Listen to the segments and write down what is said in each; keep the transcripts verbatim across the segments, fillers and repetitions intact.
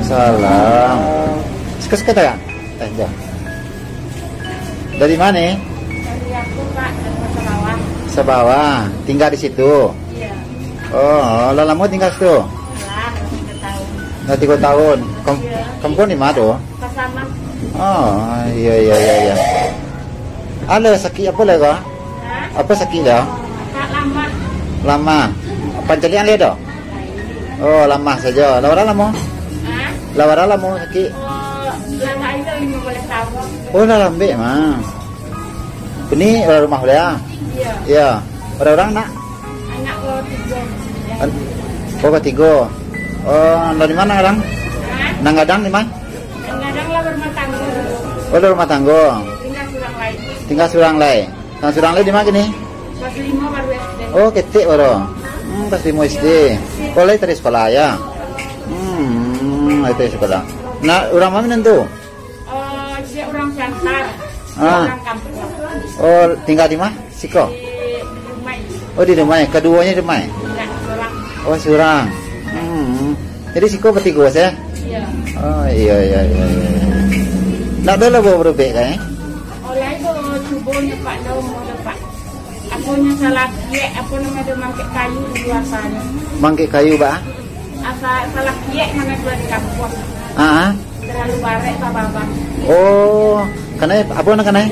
Salam. Suka-suka tak, Kak? Eh, dah. Dari mana? Dari aku, Kak, dari Sabawa. Sabawa. Tinggal di situ? Iya. Oh, lah lama tinggal situ? Lah, tiga tahun. Dah tiga tahun. Kam-, Iya. Kampung di mana tu? Pasaman. Oh, iya, iya, iya, iya. Ada sakit apa lah, Kak? Hah? Apa sakit dah? Kak, lamah. Lamah. Pancalian dia dah? Oh, lamah saja. Lah bara lamo? Hah? Lah bara lamo sakit? Oh, lah lamo, lima belas tahun. Oh, lah lambek mah. Ini urang rumah baliau? Iya. Iya. Bara urang nak? Anak ko tigo. An-, oh, katigo. Oh, dari mana urang? Hah? Nan gadang di mana? Nan gadang lah barumah tangga. Oh, lah rumah tangga. Tinggal surang lai. Tinggal surang lai. Nan surang lai di mana kini? Kelas lima baru S D. Oh, ketek baru. Hmm, kelas lima S D. Oh, lai tadi sekolah ya? Hmm, lai tadi sekolah. Nah, urang mana tu? Oh, dia urang Siantar. Ah. Urang kampung. Oh, tinggal di mana? Siko? Di rumah. Oh, di rumah. Kaduonyo di rumah? Indak, surang. Oh, surang. Hmm. Jadi siko batigo sajo? Iya. Oh, iya, iya, iya, iya. Ndak ado lah bawa barubek kan, eh? Oh, lai tu cubo nyo, Pak, dah umur dah, Pak. Aponyo salah kiek, apo namo tu, mangkek kayu di luar sana. Mangkek kayu, Pak? Asa salah kiek mano tu di kampuang. Ah, ah. Terlalu barek, Pak, Baba. Oh, kanai, apo nan kanai?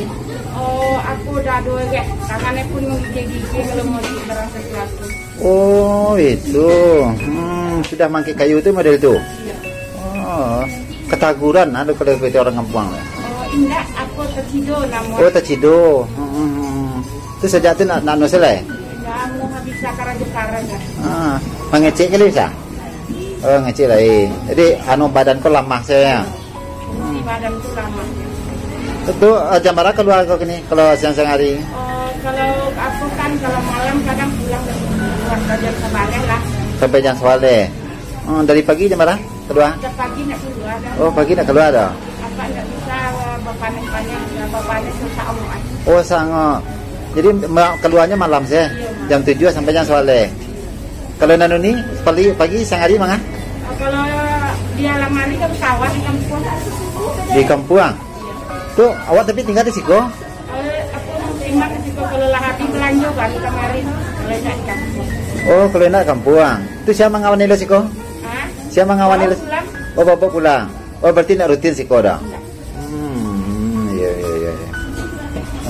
Oh, aku dah dua gek. Tangannya pun menggigil-gigil kalau mau di barang sesuatu. Oh, itu. Hmm, sudah mangkek kayu tu model tu? Iya. Oh, ketaguran ado kalau kata urang kampuang tu. Oh, indak, aku tertidur namun. Oh, tertidur. Hmm, hmm, hmm. Tu sajak tu nak, nak anu selai? Indak, mau habis karajo-karajo. Ah, mangecek kali bisa? Oh, ngecek lai. Jadi, anu, badan ko lamah sajo. Fungsi badan tu lamah. Tu, eh, jam bara kalua ko kini, kalau siang-siang hari? Oh, kalau aku kan, kalau malam kadang pulang dari luar jam sabaleh lah. Sampai jam sabaleh. Hmm, dari pagi jam bara kalua? Dari pagi nak kalua dah. Oh, pagi nak kalua dah. Apa ndak bisa, eh, bapanek-panek, eh, bapanek sesak ombak. Oh, sangat. Jadi, ma-, kaluanyo malam sajo? Iya, malam. Jam tujuah sampai jam sabaleh. Kalau nan uni, pagi, pagi, siang hari manga? Kalau di alam hari kan sawah di kampuang. Di kampuang? Iya. Tu, awak tapi tinggal di siko? Kalau aku timbang di siko, kalau lah habis balanjo baru kamari. Kalau indak di kampuang. Oh, kalau indak kampuang. Tu sia mangawani lo siko? Hah? Sia mangawani lo? Bapak pulang. Oh, bapak pulang. Oh, berarti indak rutin siko dah? Indak. Hmm, iya, iya, iya, iya.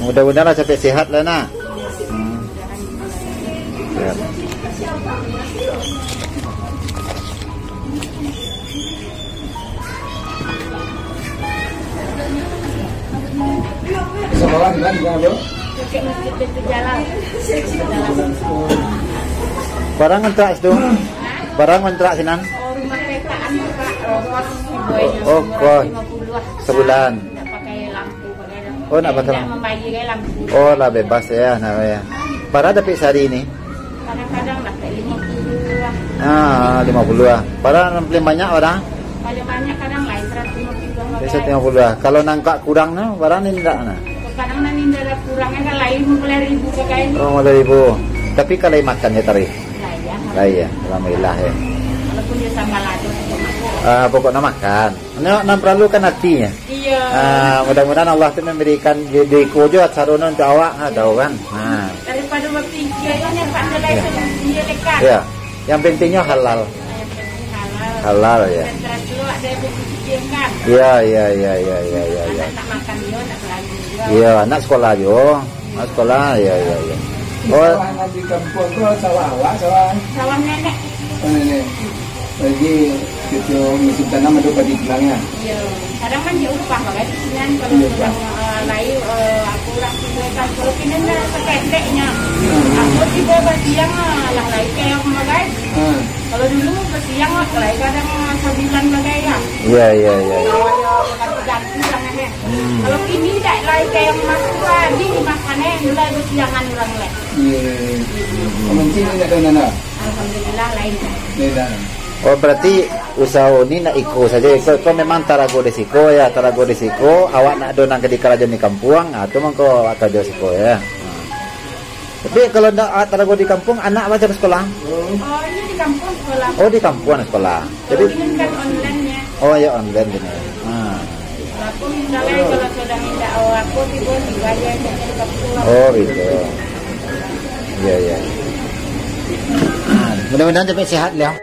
Mudah-mudahan lah sampai sehat lah, nak. Hmm. Sehat. Sekolah di mana, Bro? Dekat masjid Baitul Jalal. Bara ngontrak situ? Bara ngontrak sinan? Oh, rumah petak anu, Pak. Oh, kos. Oh, kos. Lima puluh lah. Sebulan. Ndak pakai lampu, pakai lampu. Oh, ndak pakai lampu. Ndak mambayar lampu. Oh, lah bebas ya, nah ya. Bara dapek sehari ni? Kadang-kadang dapek lima puluh lah. Ah, lima puluh lah. Bara paling banyak bara? Paling banyak kadang lain seratus lima puluh lah. Seratus lima puluh lah. Kalau nan agak kurang nah, bara ni ndak nah? Kadang nan indak ada kurangnya kan lain lima belas ribu pakai. Oh, lima belas ribu. Tapi kalau makan ya tarif? Lah, iya. Lah, iya. Alhamdulillah ya. Walaupun dia tambah lado, tetap makan. Ah, pokoknya makan. Nyo, nan paralu kan atinyo. Iya. Ah, mudah-mudahan Allah tu memberikan di, di iko jo acara untuak awak, ha, tahu kan? Ha. Daripada bapikir kan, Pak, anda lain. Iya. Iya, lekat. Iya. Yang pentingnya halal. Yang penting halal. Halal, ya. Dan terakhir ada yang dipikirkan. Iya, iya, iya, iya, iya, iya, iya. Anak nak makan juga, nak belanja juga. Iya, anak sekolah juga. Ah, sekolah, ya, ya, ya. Oh. Sawah nan di kampuang tu, sawah awak, sawah? Sawah nenek. Oh, nenek. Jadi, kito musim tanam ado padi pulang, ya? Iya. Kadang kan dia upah, makanya di sini kan, kalau Iya, upah. Sudah, eh, lahir, eh, aku orang tua kan, kalau kini dah seketeknya. Hmm. Aku tiba basiang, ah, lah lahir kayak aku, makanya. Hmm. Kalau dulu basiang lah, kalau kadang sabulan bagai lah. Iya, iya, iya, iya. Kalau ada ganti-ganti lah, kan, ya. Hmm. Kalau kini dak lai kayak masuk lah, ni dimakan, eh, mulai basiangan orang lah. Iya. Mungkin ini ada nana. Alhamdulillah, lain. Lain dah. Oh, berarti usaha ni nak iko saja. Iko, iko memang tarago di siko, ya, tarago di siko. Awak nak ado nan ka dikarajo di kampuang, ah, tu mangko awak karajo siko, ya. Hmm. Tapi kalau ndak, ah, tarago di kampuang, anak macam sekolah? Oh, ini di kampuang sekolah. Oh, di kampuang sekolah. Jadi, kalau ini kan online-nya. Oh, ya, online gini. Ha. Aku misalnya kalau sudah minta apa, tiba dibayar, jadi tak pulang. Oh, gitu. Iya, iya. Mudah-mudahan cepat sehat, Liang.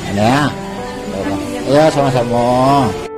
Ini ya. Ya, sama-sama.